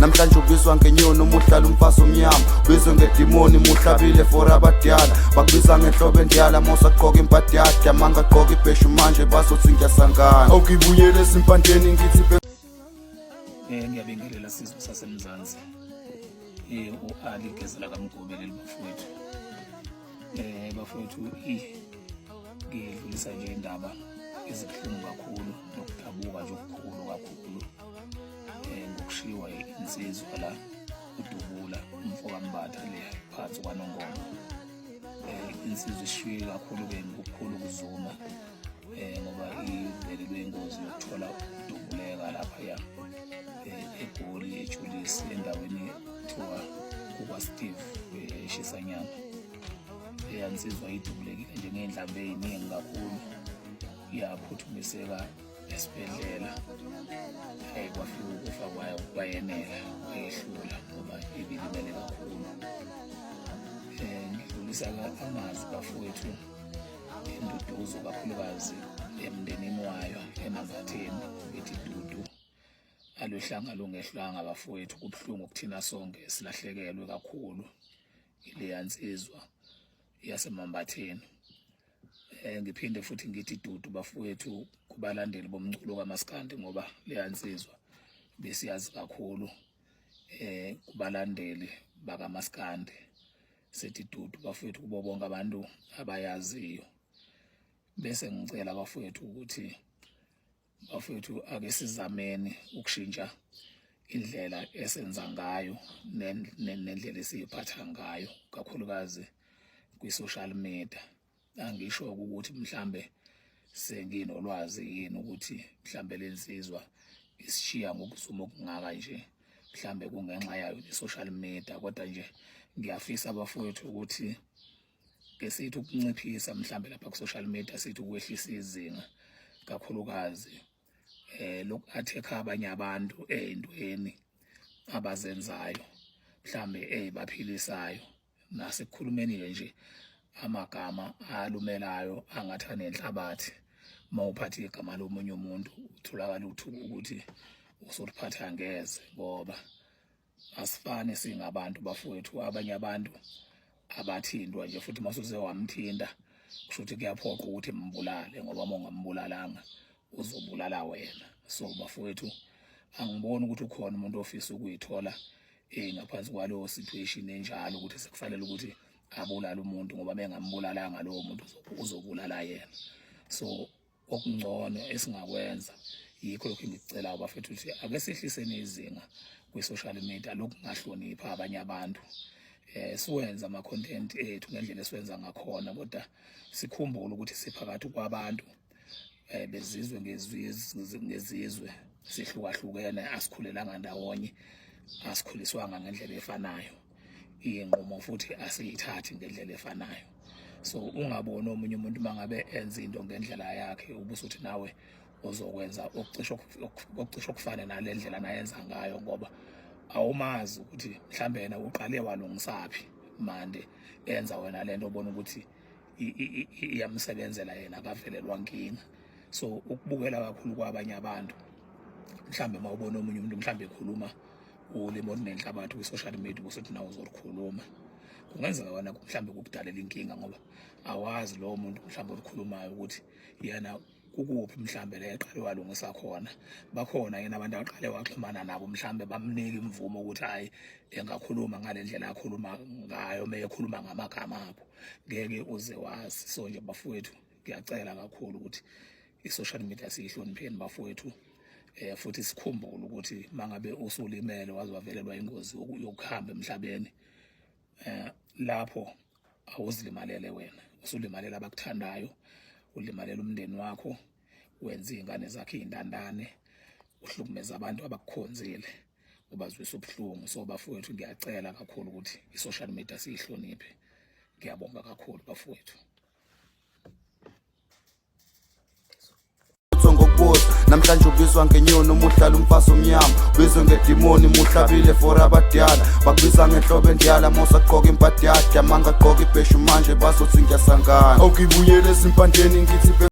Namhlanje ubizwa ngenyoni uma uhlala umfazi omnyama, ubizwe ngedimoni muhlabile for abadala. Bakubiza ngenhlobo endala mosagqoka imbadada, mangagqoka ibheshu manje bazothi ngiyasangana. Awukibuyele ezimpandeni ngithi. Ngiyabingelela sizwe saseMzansi. U-Ali Gezela kaMgube leli bafowethu. Bafowethu, ngidlulisa nje indaba ezibuhlungu kakhulu nokudabuka nje okukhulu kakhulu ngokushiwa insizwa la uDubula umfo kaMbatha le phansi kwaNongoma. Insizwa ishiye kakhulu ke ngokukhulu ukuzuma ngoba ivelelwe ingozi yokuthola ukudubuleka lapha eGoli, eJulisi, endaweni kuthiwa kukwa-Steve eShisanyama. Leya nsizwa idubulekile nje ngey'nhlamvu ey'ningi kakhulu, yaphuthumiseka esibhedlela. Hhayi, kwafika ukufa kwayo kwayenela, kwayehlula ngoba ibilimele kakhulu. Ngidlulisa amazwi bafowethu enduduzo, kakhulukazi emndenini wayo eMambatheni. Ngithi dudu, alwehlanga lungehlanga bafowethu. Kubuhlungu kuthina sonke, silahlekelwe kakhulu ileya nsizwa yaseMambatheni. Ngiphinde futhi ngithi dudu bafowethu kubalandeli bomculo kaMaskandi, ngoba leya nsizwa besiyazi kakhulu kubalandeli bakaMaskandi. Sithi dudu bafowethu kubo bonke abantu abayaziyo. Bese ngicela bafowethu ukuthi, bafowethu, ake sizameni ukushintsha indlela esenza ngayo nendlela esiyiphatha ngayo, kakhulukazi kwi-social media. Angisho ukuthi mhlambe senginolwazi yini ukuthi mhlambe lensizwa isishiya ngokuzuma okungaka nje, mhlambe kungenxa yayo ne-social media, kodwa nje ngiyafisa bafowethu ukuthi ke sithi ukunciphisa mhlambe lapha ku-social media, sithi ukwehlisa izinga, kakhulukazi loku-attack abanye abantu ey'ntweni abazenzayo, mhlambe ey'baphilisayo, nasekukhulumeni-ke nje amagama alumelayo angathi anenhlabathi. Uma uphatha igama lomunye umuntu, utholakala ukuthi usuliphatha ngeze, ngoba asifani singabantu bafowethu. Abanye abantu abathintwa nje, futhi masuze wamthinta kusho ukuthi kuyaphoqa ukuthi mbulale, ngoba uma ungambulalanga uzobulala wena. So bafowethu, angiboni ukuthi ukhona umuntu ofisa ukuyithola ngaphansi kwaleyo situation enjalo, ukuthi sekufanele ukuthi abulale umuntu, ngoba mengambulalanga lowo muntu uzobulala yena. So okungcono esingakwenza yikho lokhu engikucelayo bafethu, ukuthi ake sehliseni izinga kwi-social media lokungahloniphi abanye abantu. Siwenza ama content ethu ngendlela esiwenza ngakhona, kodwa sikhumbule ukuthi siphakathi kwabantu bezizwe ngezizwe ngezizwe, sihlukahlukene, asikhulelanga ndawonye, asikhuliswanga ngendlela efanayo, iy'nqumo futhi asiyithathi ngendlela efanayo. So ungaboni omunye umuntu mangabe enza into ngendlela yakhe, ubusuthi nawe uzokwenza okucishe okufane nale ndlela nayenza ngayo, ngoba awumazi ukuthi mhlambe yena uqale walungisaphi mande enza wena lento obona ukuthi iyamsebenzela yena, akavelelwa nkinga. So ukubukela kakhulu kwabanye abantu, mhlambe uma ubona omunye umuntu mhlambe ekhuluma ulimi olunenhlabathi kwi-social media, ubusuthi nawe uzolukhuluma, kungenzeka wena mhlambe kukudalela inkinga, ngoba awazi lowo muntu mhlambe olukhulumayo ukuthi yena kukuphi mhlambe la eqale walungisa khona. Bakhona yena abantu aqale waxhumana nabo, mhlambe bamnika imvumo ukuthi hayi, engakhuluma ngale ndlela akhuluma ngayo uma ekhuluma ngamagama abo. Ngeke uze wazi. So nje bafowethu, ngiyacela kakhulu ukuthi i-social media siyihlonipheni bafowethu, futhi sikhumbule ukuthi mangabe usulimele waze wavelelwa ingozi yokuhamba emhlabeni, lapho awuzilimalele wena, usulimalela abakuthandayo, ulimalela umndeni wakho, wenza iy'ngane zakhe iy'ntandane, uhlukumeza abantu abakukhonzile, ubazwisa ubuhlungu. So bafowethu, ngiyacela kakhulu ukuthi i-social media siyihloniphe. Ngiyabonga kakhulu bafowethu. Ngokubuza namhlanje ubizwa ngenyoni uma uhlala umfazi omnyama, ubizwe ngedimoni muhlabile for abadala. Bakubiza ngenhlobo endala mosagqoka imbadada, mangagqoka ibheshu manje bazothi ngiyasangana. Awukibuyele ezimpandeni ngithi.